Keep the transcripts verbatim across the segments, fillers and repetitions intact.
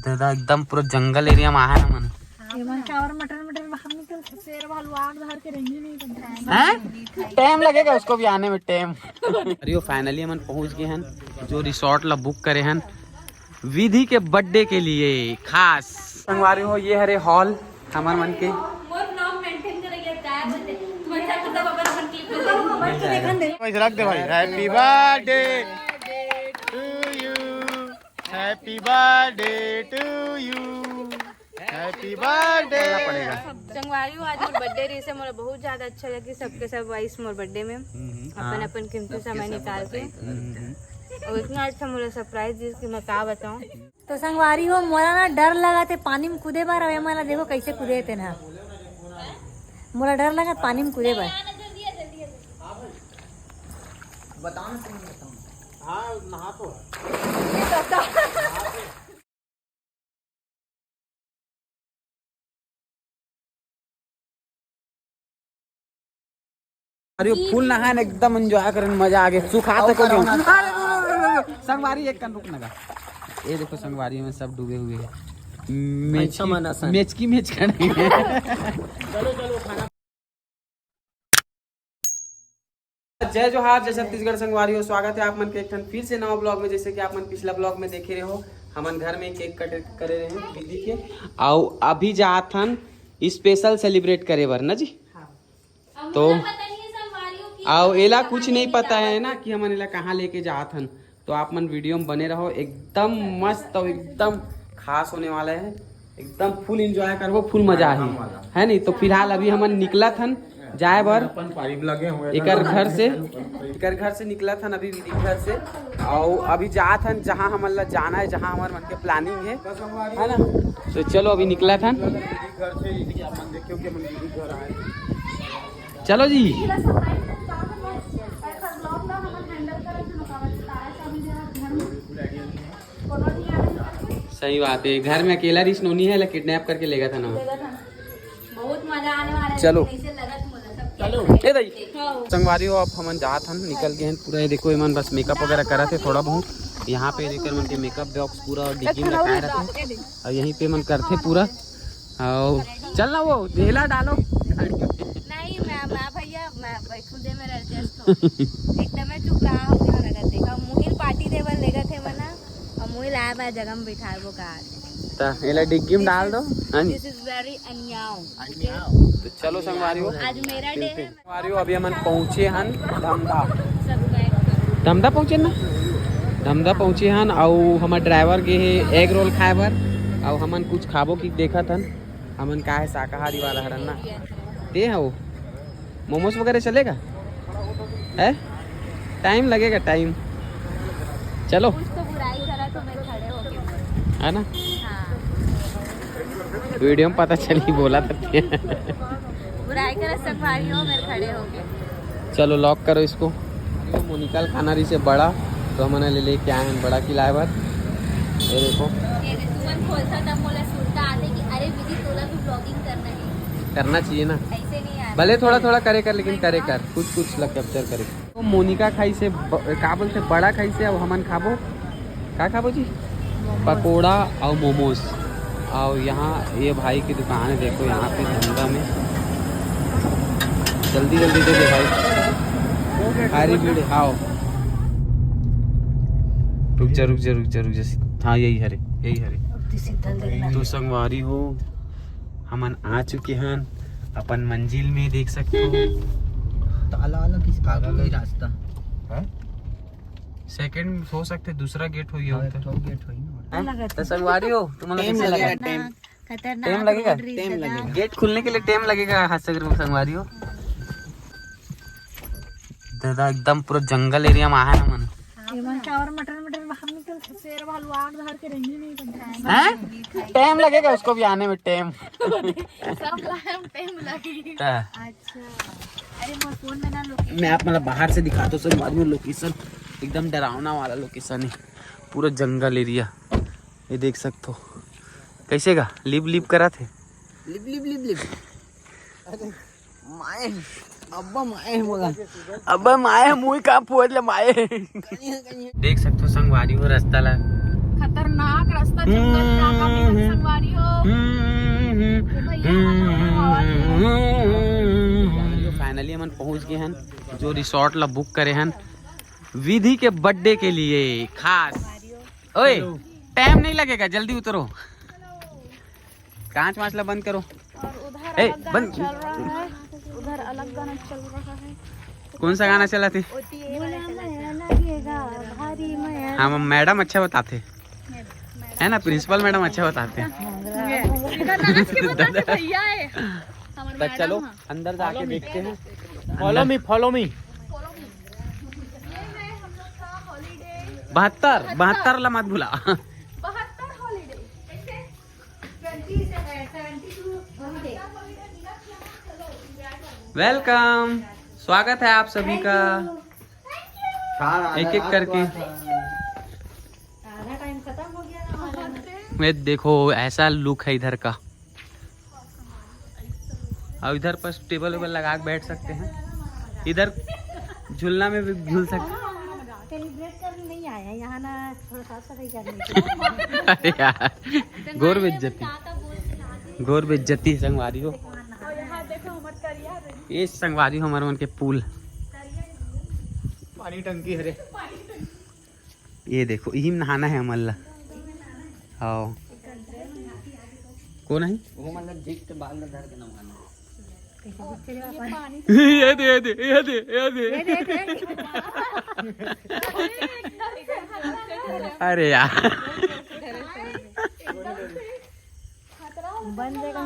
दादा, एकदम पूरा जंगल एरिया में आहे ना मन। ये मन चावल मटर मटर बाहर निकल शेर वालू आग धर के रेंगी नहीं बनता है। हैं? टाइम लगेगा उसको भी आने में, टाइम। अरे, वो फाइनली हमन पहुंच गए हैं जो रिसोर्ट ला बुक करे हैं विधि के बर्थडे के लिए खास। संगवारी हो, ये हरे हॉल हमर मन के। मोर ब्लॉग मेंटेन करेंगे, काय बोलते? तुम अच्छा करता बाबा, अपन क्लिप ले। वैसे रख दे भाई। Happy birthday to you, happy birthday to you, happy birthday। पड़ेगा। संगवारी हो, आज मोर बर्थडे रहिसे, मोला बहुत ज्यादा अच्छा लगी, सबके सब आइस मोर बर्थडे में अपन अपन कीमती समय निकाल के। और इतना अच्छा मोला सरप्राइज दिस कि मैं का बताऊं। तो संगवारी हो, मोला ना डर लगा थे पानी में कूदे बर। अबे मोला देखो कैसे कूदे थे ना, मोला डर लगा पानी में कूदे बर। बताओ ना, तुम बताओ। हाँ, नहा तो है। अरे, फुल नहान, एकदम एंजॉय करन, मजा आ गया। सुखात को क्यों? अरे, रुक, रुक, रुक, रुक। संगवारी, एक कन रुक ना गा। ये देखो, संगवारी में सब डूबे हुए हैं। मेचकी, मेचकी मेच खड़े हैं। जय जोहार, जय छत्तीसगढ़ संगवारी हो, स्वागत है आप मन के एक ठन फिर से नवा ब्लॉग में। जैसे कि आप मन पिछला ब्लॉग में देखे रहे हो, हमन घर में केक कट करे रहे हैं विधि के, अउ अभी जात हन स्पेशल सेलिब्रेट करे बर ना जी। तो अउ एला कुछ नहीं पता है ना कि हमन एला कहाँ लेके जात हन, तो आप मन वीडियो में बने रहो, एकदम मस्त और एकदम खास होने वाला है, एकदम फुल एंजॉय करबो, फुल मजा आही, है नहीं? तो फिलहाल अभी हमन निकलत हन जाए बर अपन पारी में लगे हुए हैं। एकर घर से, एकर घर से निकलत हन अभी विधि घर से, और अभी जात हन जहाँ हमन ला जाना है, जहाँ हमर मन के प्लानिंग है, है ना? तो चलो अभी निकलत हन। घर से अपन देखियो कि अपन दीदी घर आए। चलो जी। सही बात है, घर में अकेला रिस नोनी है, किडनैप करके लेगा था ना। बहुत मजा आने वाला है, चलो। लेकिन ऐसे लगत मोला सब चलो। ए दाई। हाँ। संगवारी हो, अब हमन जात हन, निकल गए हैं पूरा। ये देखो, एमन बस मेकअप वगैरह करत हे थोड़ा बहुत। यहाँ पे देखकर मन के मेकअप बॉक्स पूरा डिग्गी में रखाए रहते हैं। और यहीं पे मन करते पूरा। और चल ना, वो ढेला डालो। नहीं, मैं, मैं भैया, मैं बैठू दे, मेरा एडजस्ट हो। एकदम मैं चुप रहा हूँ, यहाँ लगा देखा। मुहिल पार्टी देवल लेगा थे मना, और मुहिल आया बा जगह में बिठाए वो कार। ता एला डिग्गी में डाल दो। हाँ जी। This is very अन्याव। तो चलो संगवारी हो, आज मेरा डे है। संगवारी हो, अभी हमन पहुँचे हन धमधा। धमधा पहुँचे ना, धमधा पहुँचे हन। अउ हमर ड्राइवर गे हे एग रोल खाए बर। अउ हमन कुछ खाबो कि देखत हन, हमन का है शाकाहारी वाला हरन ना। दे हो, मोमोज वगैरह चलेगा? है, टाइम लगेगा, टाइम। चलो। कुछ तो बुराई करा तो मैं खड़े हो गए। है ना? हाँ। वीडियो में पता चली बोला था। बुराई करा संगवारी हो, मैं खड़े हो गए। चलो लॉक करो इसको। मोनिका ल खाना रहिसे बड़ा, तो हमन ले लेके आए हैं बड़ा खिलाए बर। ये देखो। ये दे, तुमन खोलता तब मोला सुरता आते कि अरे विधि तोला भी ब्लॉगिंग करना है। करना चाहिए ना। ऐसे नहीं यार। भले थोड़ा थोड़ा करे कर, लेकिन करे कर, कुछ कुछ ला कैप्चर करे। तो मोनिका खाइसे ब-, का बोलते, बड़ा खाइसे, अब हमन खाबो। का खाबो जी? पकोड़ा और मोमोज। और यहाँ ये भाई की दुकान है, देखो यहाँ पे धंधा में। जल्दी जल्दी दे दे भाई। अरे भीड़, आओ। रुक जा, रुक जा, रुक जा, रुक जा। हाँ, यही हरे, यही हरे। तो संगवारी हो, हमन आ चुके हन अपन मंजिल में, देख सकते हो। ताला वाला किस आगे कोई रास्ता? हाँ? सेकंड हो सकते, दूसरा गेट होई हाँ, होता। एक ठो गेट होई ना। हैं? तो संगवारी हो, तुम लोग टाइम कैसे लगेगा, लगा? टाइम। खतरनाक टाइम लगेगा? रोड रही टाइम दादा। लगेगा। गेट खुलने के लिए टाइम लगेगा, खास कर संगवारी हो। दादा, एकदम पूरा जंगल एरिया में आहे ना मन। ये मन चावल मटर मटर बाहर निकल, शेर वालू आग धर के रेंगी नहीं बनता है। हैं? टाइम लगेगा उसको भी आने में, टाइम। सब लाइन टाइम लगेगी। हाँ। अच्छा। अरे, मोर फोन में ना लोकेशन। मैं आप मतलब बाहर से दिखाता हूँ संगवारी हो, लोकेशन एकदम डरावना वाला लोकेशन है, पूरा जंगल एरिया। ये देख सकते हो कैसे का लिप लिप करा थे। Lip lip lip lip. अरे माए, अब्बा माए मोला। अब्बा माए मुई का फोड़ ले माए। देख सकते हो संगवारी हो रास्ता ला। खतरनाक रास्ता, जंगल हम्म। इलाका में। फाइनली हमन पहुंच गए हैं जो रिसोर्ट ला बुक करे हैं विधि के बर्थडे के लिए खास। ओए, टाइम नहीं लगेगा, जल्दी उतरो। कांच वांच ला बंद करो। और उधर ए, अलग गाना बंद। चल रहा है, उधर अलग गाना चल रहा है। कौन सा गाना चला थे? ओटी ए वाला चला था। लगेगा भारी मया। हाँ, मैडम अच्छा बताते हैं, है ना, प्रिंसिपल मैडम अच्छा बताते हैं। इधर नाच के बताते भैया है। हमारे तो मैडम चलो, है। अंदर जाके देखते हैं। Follow me, follow me। बहत्तर, बहत्तर ला मत भुला। बहत्तर हॉलीडे। वेलकम, स्वागत है आप सभी का। एक एक करके। आधा टाइम खत्म हो गया ना हमारा। ये देखो, ऐसा लुक है इधर का। और इधर पर टेबल वेबल लगा के बैठ सकते हैं, इधर झूलना में भी झूल सकते हैं। सेलिब्रेट करने नहीं आया यहाँ ना, थोड़ा साफ सफाई करने। अरे यार, घोर बेइज्जती, घोर बेइज्जती संगवारी हो। ये संगवारी हो हमारे मन के पूल। पानी टंकी हरे। ये देखो, इही में नहाना है हमन ला। हाँ, कौन है? वो मतलब जित बाल में धर के नहाना। ये दे, ये दे, ये दे, ये दे। अरे यार। बन जाएगा।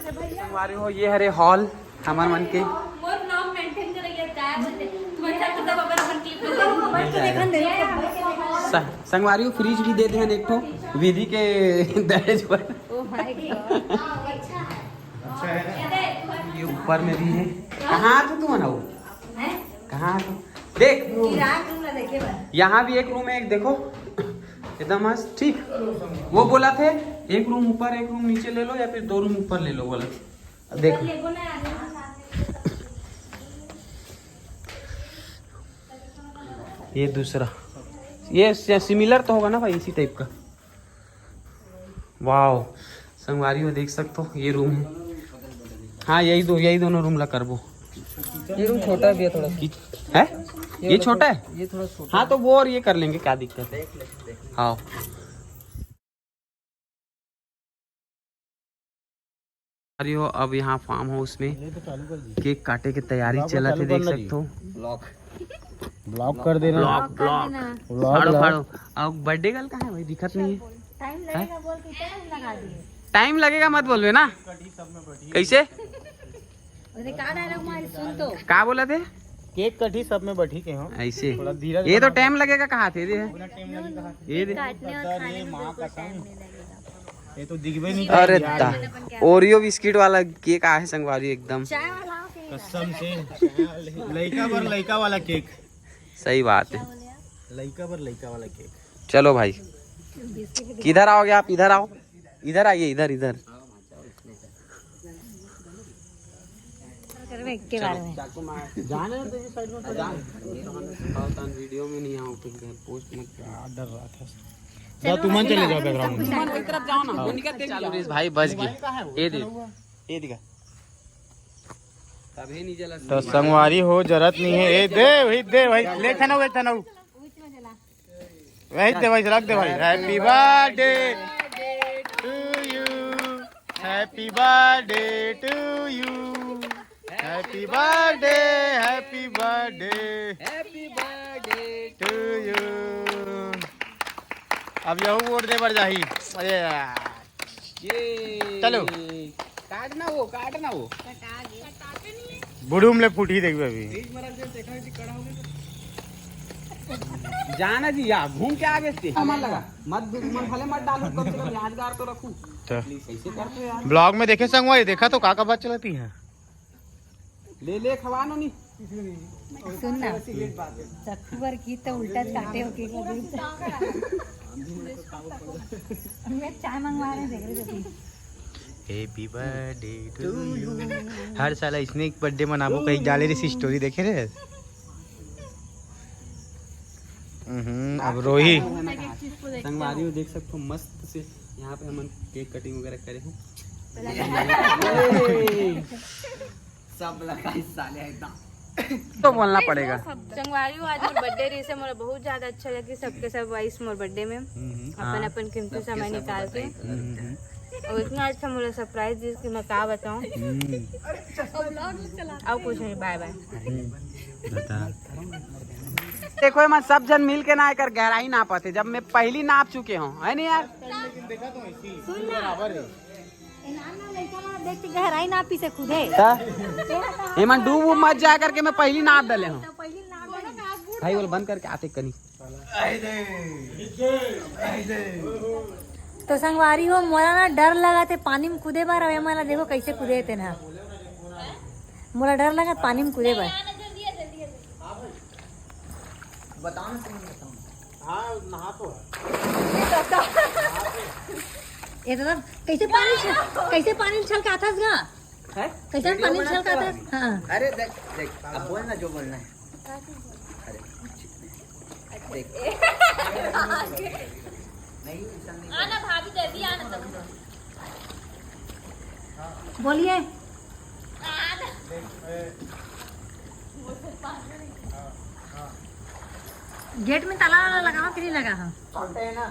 संगवारी हो, ये हरे हॉल हमर मन के। मोर नाम मेंटेन करैया काय बोलते? तुम अच्छा तो सब अपन अपन क्लिप में स-, संगवारी हो, फ्रिज भी दे दे हन एक ठो विधि के दहेज पर। Oh my God. ये ऊपर में भी है। कहाँ आ तू, तू मनाऊ? कहाँ आ तू? देख, यहाँ भी एक रूम है, एक देखो, एकदम मस्त। ठीक, वो बोला थे एक रूम ऊपर, एक रूम नीचे ले लो, या फिर दो रूम ऊपर ले लो, बोला। देखो, ये दूसरा, ये सिमिलर तो होगा ना भाई, इसी टाइप का। वाओ, संगवारी हो, देख सकते हो, ये रूम है। हाँ, यही दो, यही दोनों रूम ला करबो। ये रूम छोटा भी है थोड़ा सा। है? ये ये वाला छोटा है? ये थोड़ा छोटा हाँ, है। तो वो और ये कर लेंगे, क्या दिक्कत है? हाँ। अरे हो, अब यहाँ फार्म हाउस में ये तो चालू कर दी। केक काटे के तैयारी ब्लॉग चलत चालू हे, देख करना जी। सकते हो। ब्लॉग। ब्लॉग कर देना। Blog, blog. ब्लॉग, फाड़ो, ब्लॉग। फाड़ो। अब बर्थडे गर्ल कहाँ है भाई? दिखत नहीं है। टाइम लगेगा बोल के इतना टाइम लगा दिए। टाइम लगेगा मत बोलबे ना। कैसे? अरे का डायलॉग मारी सुन तो। का बोला थे? केक कटी सब में बैठी के हो। ऐसे। थोड़ा धीरज ये तो बनाओ। टाइम लगेगा कहा थे, ये दे। ये दे। काटने और खाने में माँ बिल्कुल कसम। टाइम नहीं लगेगा। ये तो दिखबे नहीं अरे करेगी यार। ता, ओरियो बिस्किट वाला केक आहे संगवारी एकदम। चाय वाला हो के कसम से। लइका बर लइका वाला केक। सही बात है। लइका बर लइका वाला केक। चलो भाई, किधर आओगे आप? इधर आओ, इधर आइए, इधर, इधर। करबे के बारे में। जाने दो, ये साइड में खड़े हैं। वीडियो में नहीं आओ, कहीं पोस्ट मत करो। डर रहा था। जा, तुम मन चले जाओ बैकग्राउंड में। तुम मन की तरफ जाओ ना, वो निकल दे। चलो, भाई बच गई। ये दे, ये दिखा। तभी नहीं जला। तो संगवारी हो जरूरत नहीं है। ए दे भाई, दे भाई, ले थनऊ, ए थनऊ। वही दे भाई, रख दे भाई। Happy birthday to you, happy birthday to you, happy birthday, happy birthday, happy birthday to you। अब यहू वोट दे बर जाही। अरे यार। ये चलो। काट ना वो, काट ना वो। बुढ़ू में ले फूटी देखबे अभी। फ्रिज में रख दे, देखा जी कड़ा हो गया। जाना जी, या घूम के आ गए थे। मन लगा, मत, मन भले मत डालू, कम से कम यादगार तो रखूं। तो कैसे करते हो यार? ब्लॉग में देखे संगवारी, देखा तो का का बात चलती है। ले ले, खवा नो नी। सुन ना, चक्कू बर की तो उल्टा काटे हो केक लगे। मैं चाय मंगवा रहे हैं, देख रहे थे। Happy birthday to you। हर साल इसने एक बर्थडे मनाबो, कहीं जाले रे स्टोरी देखे रे। हम्म, अब रोही। संगवारी हो, देख सकते हो मस्त से यहाँ पे हमन केक कटिंग वगैरह करे हो। सब लगा हिस्सा ले एकदम। तो बोलना पड़ेगा। संगवारी हो, आज मोर बर्थडे रहिस हे, मोला बहुत ज्यादा अच्छा लगी सबके सब आइस मोर बर्थडे में अपन अपन कीमती समय निकाल के। और इतना अच्छा मोला सरप्राइज दिस कि मैं का बताऊं। और कुछ नहीं, बाय बाय। देखो, एमन सब जन मिल के ना एकर गहराई नापत हे। जब मैं पहली नाप चुके हूँ, है नहीं यार? सुन ना, ए नान नान लइका मन देख के गहराई नापी से खुदे। त एमन डूब उब मत जाए करके मैं पहली नाप डाले हूँ। तो पहली नाप डाले। भाई, बोल बंद करके आते कनी। तो संगवारी हो, मोला ना डर लगा थे पानी में कूदे बर। अबे मोला देखो कैसे कूदे थे ना, मोला डर लगा पानी में कूदे बर। बताओ ना, तुम बताओ। हाँ, नहा तो है। ये तो सब कैसे पानी छल, कैसे पानी छलकाथस गा? है? कैसे पानी छलकाथस? हाँ। अरे देख, देख, अब बोलना जो बोलना है। अरे, देख। नहीं, ऐसा नहीं। आना भाभी, जल्दी आना तब। बोलिए। गेट में ताला वाला लगा हो कि नहीं लगा हो? छोटे है ना।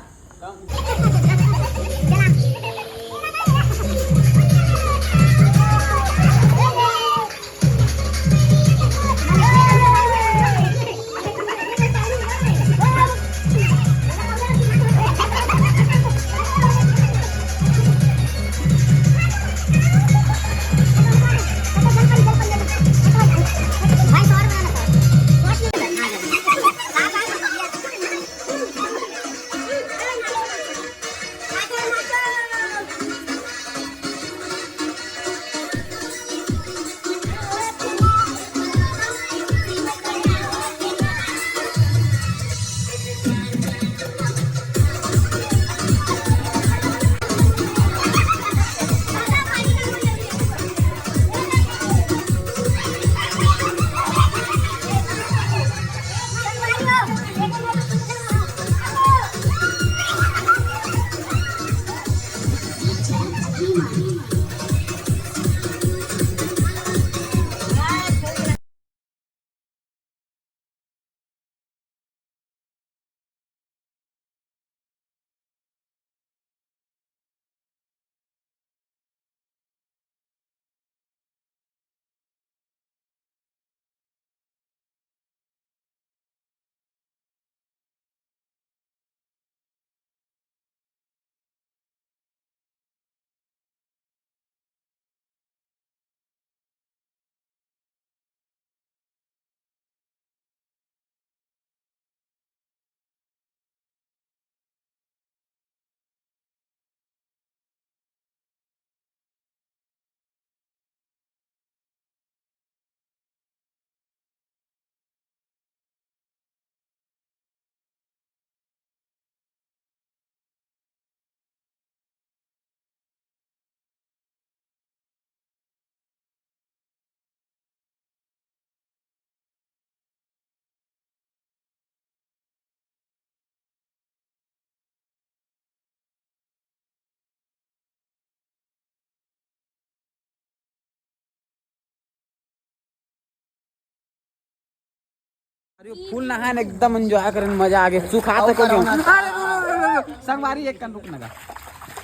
अरे फुल नहान एकदम एंजॉय करन, मजा आ गया। सुखा तक हो गया। अरे, अरे, अरे, अरे, संगवारी एक कन रुक नगा।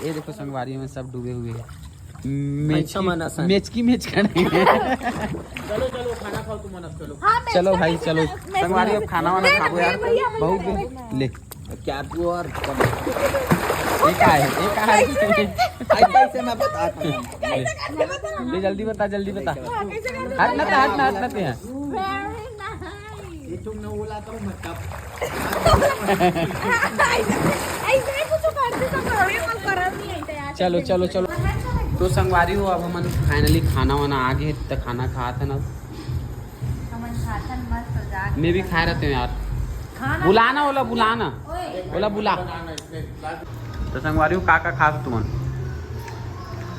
ये देखो संगवारी में सब डूबे हुए हैं। मेचकी मेचकी मेच खड़े हैं। चलो चलो, खाना खाओ तुम, मनस चलो। चलो भाई चलो, संगवारी अब खाना वाना खाओ यार। बहुत दिन ले। क्या तू और ये का है? ये का है? ऐसे मैं बताता हूँ। ले जल्दी बता, जल्दी बता। हट ना, हट ना, हट ना। ये तुमने बोला था, मतलब। चलो चलो चलो। तो संगवारी हो, अब हमन फाइनली खाना वाना आ गए, तो खाना खात हन अब। मैं भी खाए रहते हैं यार। बुलाना ओला, बुलाना ओला, बुला। तो संगवारी हो, का का खात तुमन?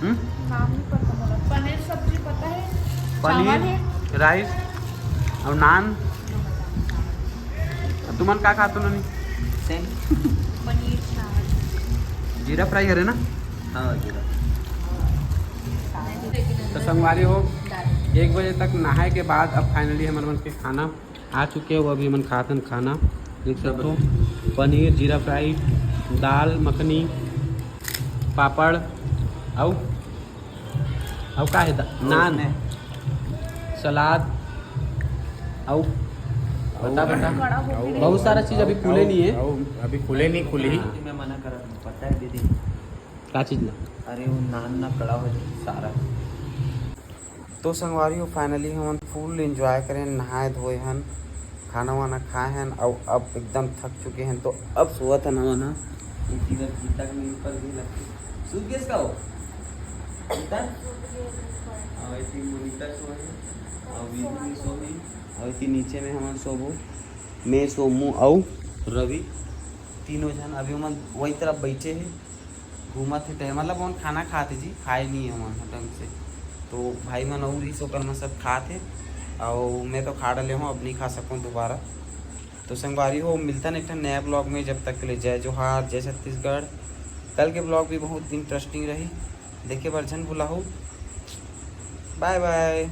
हम्म? नाम नहीं पता मोला। पनीर सब्जी पता है। पनीर, राइस और नान। तुमन का खात नोनी? सेम। पनीर, चावल। जीरा फ्राई करे ना। हाँ, जीरा। तो संगवारी हो, एक बजे तक नहाए के बाद अब फाइनली हमर मन के खाना आ चुके हे। अभी हमन खात हन खाना, देख सकत हो, पनीर, जीरा फ्राई, दाल मखनी, पापड़, अउ अउ का हे? दा-, नान, सलाद, अउ बता, बता। बहुत सारा चीज अभी खुले नहीं है। अभी खुले नहीं, खुली। मैं मना करत हूँ, पता है दीदी? का चीज ना? अरे वो नान ना कड़ा हो जाए सारा। तो संगवारी हो, फाइनली हमन फुल एंजॉय करें, नहाए धोए हन, खाना वाना खाए हन, अउ अब एकदम थक चुके हन, तो अब सोवत हन हमन ह। इधर गीता के ऊपर भी लगती। सूतगेस का हो? गीता? अउ एती मोनिका सोए हे, अउ विधि भी सोही, अउ एती नीचे में हमन सोबो, मैं, सोमू अउ रवि, तीनों झन। अभी हमन वही तरफ बैठे हे, घूमत हे, टहल-, मतलब हमन खाना खात हे जी, खाए नहीं हे हमन ढंग से। तो भाई मन अउ रहीस, ओकर मन सब खात हे, अउ मैं तो खा डले हूँ, अब नहीं खा सकूँ दोबारा। तो संगवारी हो, मिलता नहीं एक ठन नया ब्लॉग में, जब तक के लिए जय जोहार, जय छत्तीसगढ़। कल के ब्लॉग भी बहुत इंटरेस्टिंग रही, देखे बर झन भुलाहू। बाय बाय।